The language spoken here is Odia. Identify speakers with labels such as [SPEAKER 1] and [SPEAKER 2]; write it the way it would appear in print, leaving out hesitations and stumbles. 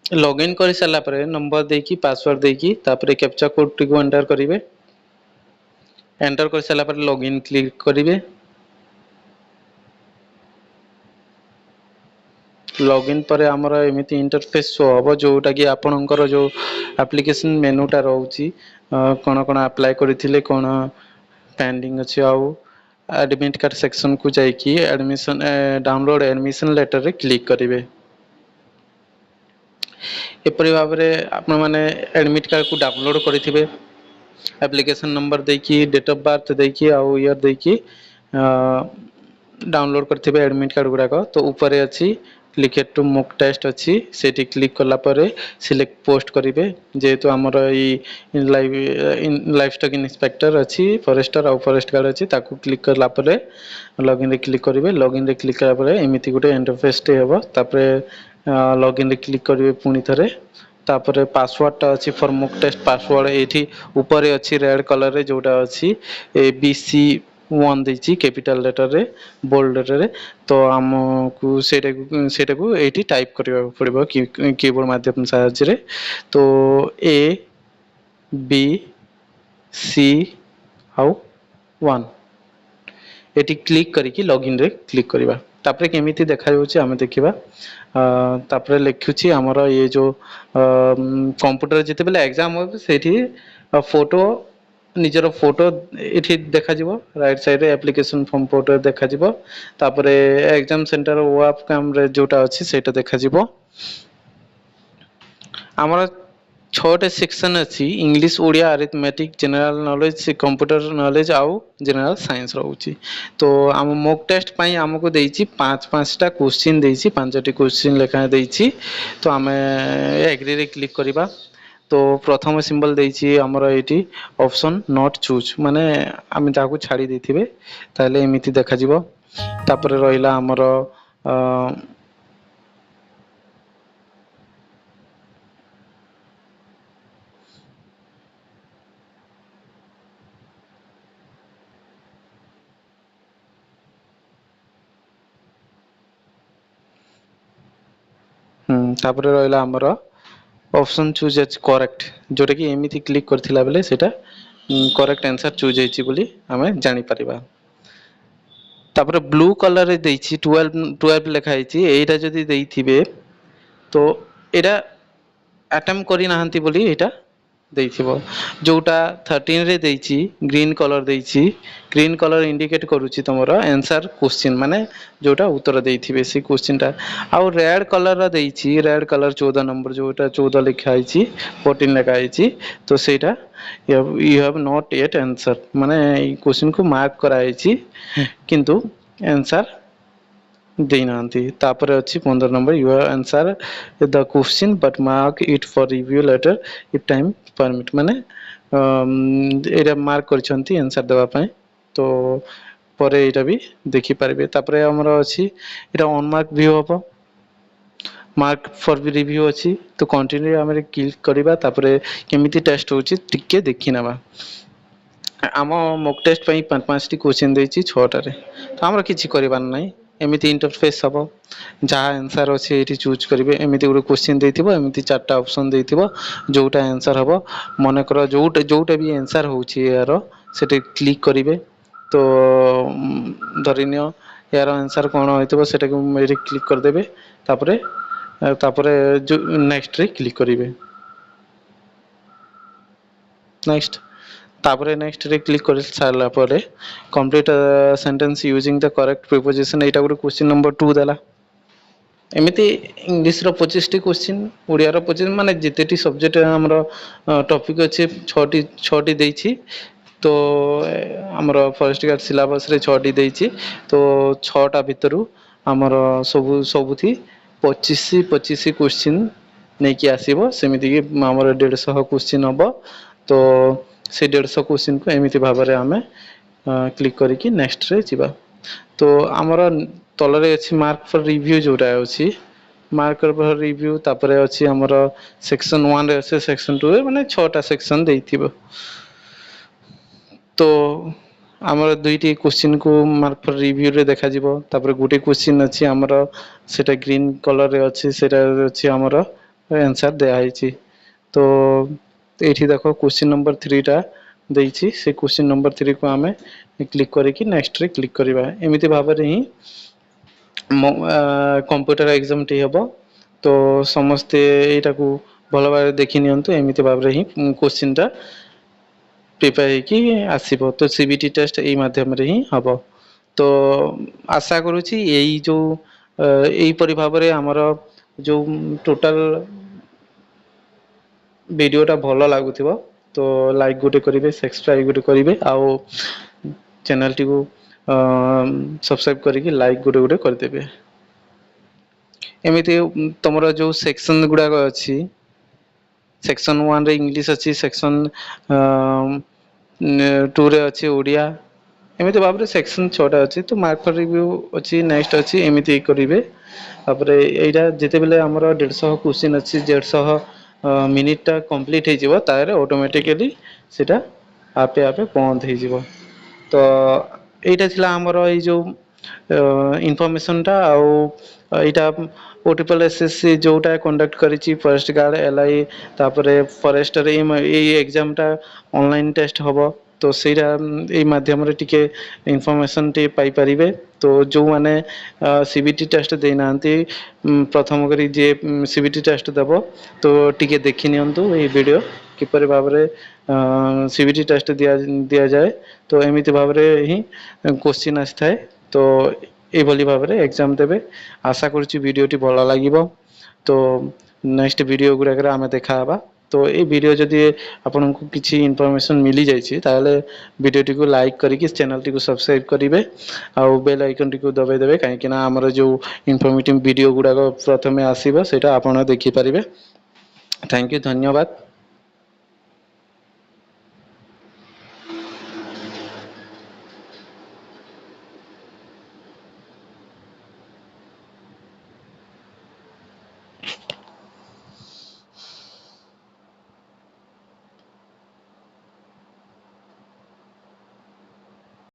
[SPEAKER 1] ଲଗ୍ଇନ୍ କରିସାରିଲା ପରେ ନମ୍ବର ଦେଇକି, ପାସୱାର୍ଡ଼ ଦେଇକି, ତାପରେ କ୍ୟାପଚା କୋଡ଼୍ଟିକୁ ଏଣ୍ଟର କରିବେ। ଏଣ୍ଟର କରିସାରିଲା ପରେ ଲଗ୍ଇନ୍ କ୍ଲିକ୍ କରିବେ। ଲଗ୍ଇନ୍ ପରେ ଆମର ଏମିତି ଇଣ୍ଟରଫେସ୍ ଶୋ ହେବ, ଯେଉଁଟାକି ଆପଣଙ୍କର ଯେଉଁ ଆପ୍ଲିକେସନ୍ ମେନୁଟା ରହୁଛି, କ'ଣ କ'ଣ ଆପ୍ଲାଏ କରିଥିଲେ, କ'ଣ ପେଣ୍ଡିଂ ଅଛି। ଆଉ ଆଡ଼ମିଟ୍ କାର୍ଡ଼ ସେକ୍ସନକୁ ଯାଇକି ଆଡ଼ମିସନ୍ ଡାଉନଲୋଡ଼ ଆଡ଼ମିସନ୍ ଲେଟରରେ କ୍ଲିକ୍ କରିବେ। ଏପରି ଭାବରେ ଆପଣମାନେ ଆଡ଼ମିଟ୍ କାର୍ଡ଼କୁ ଡାଉନଲୋଡ଼ କରିଥିବେ, ଆପ୍ଲିକେସନ୍ ନମ୍ବର ଦେଇକି, ଡେଟ୍ ଅଫ୍ ବାର୍ଥ ଦେଇକି ଆଉ ଇୟର୍ ଦେଇକି ଡାଉନଲୋଡ଼ କରିଥିବେ ଆଡ଼ମିଟ୍ କାର୍ଡ଼ ଗୁଡ଼ାକ। ତ ଉପରେ ଅଛି କ୍ଲିକ୍ ଟୁ ମକ୍ ଟେଷ୍ଟ ଅଛି, ସେଇଠି କ୍ଲିକ୍ କଲା ପରେ ସିଲେକ୍ଟ ପୋଷ୍ଟ କରିବେ। ଯେହେତୁ ଆମର ଏଇ ଲାଇଫ୍ ଷ୍ଟକ୍ ଇନ୍ସପେକ୍ଟର ଅଛି, ଫରେଷ୍ଟର ଆଉ ଫରେଷ୍ଟ ଗାର୍ଡ଼ ଅଛି, ତାକୁ କ୍ଲିକ୍ କଲା ପରେ ଲଗ୍ଇନ୍ରେ କ୍ଲିକ୍ କରିବେ। ଲଗ୍ଇନ୍ରେ କ୍ଲିକ୍ କଲା ପରେ ଏମିତି ଗୋଟେ ଇଣ୍ଟରଫେସ୍ଟେ ହେବ। ତାପରେ ଲଗ୍ଇନ୍ରେ କ୍ଲିକ୍ କରିବେ ପୁଣି ଥରେ। ତାପରେ ପାସୱାର୍ଡ଼ଟା ଅଛି ଫର୍ ମକ୍ ଟେଷ୍ଟ ପାସୱାର୍ଡ଼, ଏଇଠି ଉପରେ ଅଛି ରେଡ଼୍ କଲର୍ରେ ଯେଉଁଟା ଅଛି, ABC1 ଦେଇଛି କ୍ୟାପିଟାଲ ଲେଟରରେ, ବୋଲ୍ଡ ଲେଟରରେ। ତ ଆମକୁ ସେଇଟାକୁ ଏଇଠି ଟାଇପ୍ କରିବାକୁ ପଡ଼ିବ କିବୋର୍ଡ଼ ମାଧ୍ୟମ ସାହାଯ୍ୟରେ। ତ ଏ ବି ସି ଆଉ 1 ଏଠି କ୍ଲିକ୍ କରିକି ଲଗ୍ଇନ୍ରେ କ୍ଲିକ୍ କରିବା। ତାପରେ କେମିତି ଦେଖାଯାଉଛି ଆମେ ଦେଖିବା। ତାପରେ ଲେଖୁଛି ଆମର ଇଏ ଯେଉଁ କମ୍ପ୍ୟୁଟର ଯେତେବେଳେ ଏକ୍ଜାମ୍ ହେବ, ସେଇଠି ଫଟୋ, ନିଜର ଫଟୋ ଏଠି ଦେଖାଯିବ। ରାଇଟ୍ ସାଇଡ଼୍ରେ ଆପ୍ଲିକେସନ୍ ଫର୍ମ ଫଟୋ ଦେଖାଯିବ। ତାପରେ ଏକ୍ଜାମ୍ ସେଣ୍ଟର ୱେବ୍ କ୍ୟାମ୍ରେ ଯେଉଁଟା ଅଛି, ସେଇଟା ଦେଖାଯିବ। ଆମର 6ଟି ସେକ୍ସନ୍ ଅଛି: English, Odia, arithmetic, general knowledge, computer knowledge ଆଉ ଜେନେରାଲ ସାଇନ୍ସ ରହୁଛି। ତ ଆମ ମକ୍ ଟେଷ୍ଟ ପାଇଁ ଆମକୁ ଦେଇଛି ପାଞ୍ଚ ପାଞ୍ଚଟା କୋଶ୍ଚିନ୍ ଦେଇଛି, 5ଟି କୋଶ୍ଚିନ୍ ଲେଖାଏଁ ଦେଇଛି। ତ ଆମେ ଏଗ୍ରିରେ କ୍ଲିକ୍ କରିବା। ତ ପ୍ରଥମ ସିମ୍ବଲ ଦେଇଛି ଆମର ଏଇଠି ଅପସନ୍ not choose, ମାନେ ଆମେ ଯାହାକୁ ଛାଡ଼ି ଦେଇଥିବେ, ତାହେଲେ ଏମିତି ଦେଖାଯିବ। ତାପରେ ରହିଲା ଆମର ତାପରେ ରହିଲା ଆମର ଅପସନ୍ ଚୁଜ୍ ଅଛି କରେକ୍ଟ, ଯେଉଁଟାକି ଏମିତି କ୍ଲିକ୍ କରିଥିଲା ବେଲେ ସେଇଟା କରେକ୍ଟ ଆନ୍ସର୍ ଚୁଜ୍ ହେଇଛି ବୋଲି ଆମେ ଜାଣିପାରିବା। ତାପରେ ବ୍ଲୁ କଲର୍ରେ ଦେଇଛି 12, 12 ଲେଖା ହେଇଛି। ଏଇଟା ଯଦି ଦେଇଥିବେ, ତ ଏଇଟା ଆଟେମ୍ପ କରିନାହାନ୍ତି ବୋଲି ଏଇଟା ଦେଇଥିବ। ଯେଉଁଟା 13ରେ ଦେଇଛି, ଗ୍ରୀନ୍ କଲର୍ ଦେଇଛି, ଗ୍ରୀନ୍ କଲର୍ ଇଣ୍ଡିକେଟ୍ କରୁଛି ତୁମର ଆନ୍ସର୍ କୋଶ୍ଚିନ୍, ମାନେ ଯେଉଁଟା ଉତ୍ତର ଦେଇଥିବେ ସେଇ କୋଶ୍ଚିନ୍ଟା। ଆଉ ରେଡ଼୍ କଲର୍ର ଦେଇଛି, ରେଡ଼୍ କଲର୍ 14 ନମ୍ବର, ଯେଉଁଟା 14 ଲେଖା ହେଇଛି, 14 ଲେଖା ହେଇଛି, ତ ସେଇଟା you have not yet answer, ମାନେ ଏଇ କୋଶ୍ଚିନ୍କୁ ମାର୍କ କରାହେଇଛି କିନ୍ତୁ ଆନ୍ସର୍ ଦେଇନାହାନ୍ତି। ତାପରେ ଅଛି 15 number, you have answer the question but mark it for review later if time permit, ମାନେ ଏଇଟା ମାର୍କ କରିଛନ୍ତି ଆନ୍ସର୍ ଦେବା ପାଇଁ, ତ ପରେ ଏଇଟା ବି ଦେଖିପାରିବେ। ତାପରେ ଆମର ଅଛି ଏଇଟା ଅନମାର୍କ ଭ୍ୟୁ ହେବ, ମାର୍କ ଫର୍ ବି ରିଭ୍ୟୁ ଅଛି। ତ କଣ୍ଟିନ୍ୟୁ ଆମେ କ୍ଲିକ୍ କରିବା। ତାପରେ କେମିତି ଟେଷ୍ଟ ହେଉଛି ଟିକେ ଦେଖିନେବା। ଆମ ମକ୍ ଟେଷ୍ଟ ପାଇଁ ପାଞ୍ଚ ପାଞ୍ଚଟି କୋଶ୍ଚିନ୍ ଦେଇଛି 6ଟାରେ, ତ ଆମର କିଛି କରିବାର ନାହିଁ। ଏମିତି ଇଣ୍ଟରଫେସ୍ ହେବ, ଯାହା ଆନ୍ସର୍ ଅଛି ଏଇଠି ଚୁଜ୍ କରିବେ। ଏମିତି ଗୋଟେ କୋଶ୍ଚିନ୍ ଦେଇଥିବ, ଏମିତି ଚାରିଟା ଅପସନ୍ ଦେଇଥିବ, ଯେଉଁଟା ଆନ୍ସର୍ ହେବ, ମନେକର ଯେଉଁଟା ଯେଉଁଟା ବି ଆନ୍ସର୍ ହେଉଛି ଏହାର, ସେଠି କ୍ଲିକ୍ କରିବେ। ତ ଧରିନିଅ ଏହାର ଆନ୍ସର୍ କ'ଣ ହେଇଥିବ, ସେଟାକୁ ଏଇଠି କ୍ଲିକ୍ କରିଦେବେ। ତାପରେ ଯେଉଁ ନେକ୍ସଟରେ କ୍ଲିକ୍ କରିବେ, ନେକ୍ସଟ। ତାପରେ ନେକ୍ସଟରେ କ୍ଲିକ୍ କରି ସାରିଲା ପରେ complete sentence using the correct preposition, ଏଇଟା ଗୋଟେ କ୍ୱେଶ୍ଚିନ୍ ନମ୍ବର 2 ଦେଲା। ଏମିତି ଇଂଲିଶର 25ଟି କୋଶ୍ଚିନ୍, ଓଡ଼ିଆର 25, ମାନେ ଯେତେଟି ସବଜେକ୍ଟ ଆମର ଟପିକ୍ ଅଛି, ଛଅଟି ଛଅଟି ଦେଇଛି। ତ ଆମର ଫରେଷ୍ଟ ଗାର୍ଡ଼ ସିଲାବସ୍ରେ 6ଟି ଦେଇଛି, ତ 6ଟା ଭିତରୁ ଆମର ସବୁଥି 25 25 କୋଶ୍ଚିନ୍ ନେଇକି ଆସିବ। ସେମିତିକି ଆମର 150 କୋଶ୍ଚିନ୍ ହେବ। ତ ସେ 150 କୋଶ୍ଚିନ୍କୁ ଏମିତି ଭାବରେ ଆମେ କ୍ଲିକ୍ କରିକି ନେକ୍ସଟରେ ଯିବା। ତ ଆମର ତଳରେ ଅଛି ମାର୍କ ଫର୍ ରିଭ୍ୟୁ, ଯେଉଁଟା ଅଛି ମାର୍କ ଫର୍ ରିଭ୍ୟୁ। ତାପରେ ଅଛି ଆମର ସେକ୍ସନ୍ 1ରେ ଅଛି, ସେକ୍ସନ୍ 2ରେ, ମାନେ 6ଟା ସେକ୍ସନ୍ ଦେଇଥିବ। ତ ଆମର ଦୁଇଟି କୋଶ୍ଚିନ୍କୁ ମାର୍କ ଫର୍ ରିଭ୍ୟୁରେ ଦେଖାଯିବ। ତାପରେ ଗୋଟେ କୋଶ୍ଚିନ୍ ଅଛି ଆମର, ସେଇଟା ଗ୍ରୀନ୍ କଲର୍ରେ ଅଛି, ସେଇଟା ଅଛି ଆମର ଆନ୍ସର୍ ଦିଆହେଇଛି। ତ ଏଇଠି ଦେଖ, କ୍ୱେଶ୍ଚିନ୍ ନମ୍ବର 3ଟା ଦେଇଛି। ସେ କ୍ୱେଶ୍ଚିନ୍ ନମ୍ବର 3କୁ ଆମେ କ୍ଲିକ୍ କରିକି ନେକ୍ସଟରେ କ୍ଲିକ୍ କରିବା। ଏମିତି ଭାବରେ ହିଁ କମ୍ପ୍ୟୁଟର ଏକ୍ଜାମଟି ହେବ। ତ ସମସ୍ତେ ଏଇଟାକୁ ଭଲ ଭାବରେ ଦେଖି ନିଅନ୍ତୁ। ଏମିତି ଭାବରେ ହିଁ କ୍ୱେଶ୍ଚିନ୍ଟା ପ୍ରିପେୟାର ହେଇକି ଆସିବ। ତ ସିବିଟି ଟେଷ୍ଟ ଏଇ ମାଧ୍ୟମରେ ହିଁ ହେବ। ତ ଆଶା କରୁଛି ଏଇ ଯେଉଁ ଏଇପରି ଭାବରେ ଆମର ଯେଉଁ ଟୋଟାଲ ଭିଡ଼ିଓଟା ଭଲ ଲାଗୁଥିବ, ତ ଲାଇକ୍ ଗୋଟେ କରିବେ, ସବସ୍କ୍ରାଇବ୍ ଗୋଟେ କରିବେ ଆଉ ଚ୍ୟାନେଲଟିକୁ ସବସ୍କ୍ରାଇବ୍ କରିକି ଲାଇକ୍ ଗୋଟେ ଗୋଟେ କରିଦେବେ। ଏମିତି ତମର ଯେଉଁ ସେକ୍ସନ ଗୁଡ଼ାକ ଅଛି, ସେକ୍ସନ 1ରେ ଇଂଲିଶ ଅଛି, ସେକ୍ସନ 2ରେ ଅଛି ଓଡ଼ିଆ। ଏମିତି ଭାବରେ ସେକ୍ସନ 6ଟା ଅଛି। ତ ମାର୍କ ଫର ରିଭ୍ୟୁ ଅଛି, ନେକ୍ସଟ ଅଛି, ଏମିତି କରିବେ। ତାପରେ ଏଇଟା ଯେତେବେଳେ ଆମର 150 କ୍ୱେଶ୍ଚିନ୍ ଅଛି, 150 ମିନିଟଟା କମ୍ପ୍ଲିଟ୍ ହେଇଯିବ, ତାହେଲେ ଅଟୋମେଟିକାଲି ସେଇଟା ଆପେ ଆପେ ବନ୍ଦ ହେଇଯିବ। ତ ଏଇଟା ଥିଲା ଆମର ଏଇ ଯେଉଁ ଇନଫର୍ମେସନଟା। ଆଉ ଏଇଟା ଓ SSSC ଯେଉଁଟା କଣ୍ଡକ୍ଟ କରିଛି, ଫରେଷ୍ଟ ଗାର୍ଡ଼, ଏଲ୍ଆଇ, ତାପରେ ଫରେଷ୍ଟର, ଏଇ ଏକ୍ଜାମଟା ଅନଲାଇନ୍ ଟେଷ୍ଟ ହେବ। ତ ସେଇଟା ଏଇ ମାଧ୍ୟମରେ ଟିକେ ଇନଫର୍ମେସନ୍ ଟିକେ ପାଇପାରିବେ। ତ ଯେଉଁମାନେ ସିବିଟି ଟେଷ୍ଟ ଦେଇନାହାନ୍ତି, ପ୍ରଥମ କରି ଯିଏ ସିବିଟି ଟେଷ୍ଟ ଦେବ, ତ ଟିକେ ଦେଖି ନିଅନ୍ତୁ ଏଇ ଭିଡ଼ିଓ, କିପରି ଭାବରେ ସିବିଟି ଟେଷ୍ଟ ଦିଆଯାଏ। ତ ଏମିତି ଭାବରେ ହିଁ କୋଶ୍ଚିନ୍ ଆସିଥାଏ। ତ ଏଇଭଳି ଭାବରେ ଏକ୍ଜାମ ଦେବେ। ଆଶା କରୁଛି ଭିଡ଼ିଓଟି ଭଲ ଲାଗିବ। ତ ନେକ୍ସଟ ଭିଡ଼ିଓ ଗୁଡ଼ାକରେ ଆମେ ଦେଖା ହେବା। ତ ଏଇ ଭିଡ଼ିଓ ଯଦି ଆପଣଙ୍କୁ କିଛି ଇନଫର୍ମେସନ୍ ମିଳିଯାଇଛି, ତାହେଲେ ଭିଡ଼ିଓଟିକୁ ଲାଇକ୍ କରିକି ଚ୍ୟାନେଲଟିକୁ ସବସ୍କ୍ରାଇବ୍ କରିବେ ଆଉ ବେଲ୍ ଆଇକନ୍ଟିକୁ ଦବାଇ ଦେବେ, କାହିଁକିନା ଆମର ଯେଉଁ ଇନଫର୍ମେଟିଭ୍ ଭିଡ଼ିଓ ଗୁଡ଼ାକ ପ୍ରଥମେ ଆସିବ, ସେଇଟା ଆପଣ ଦେଖିପାରିବେ। Thank you, ଧନ୍ୟବାଦ।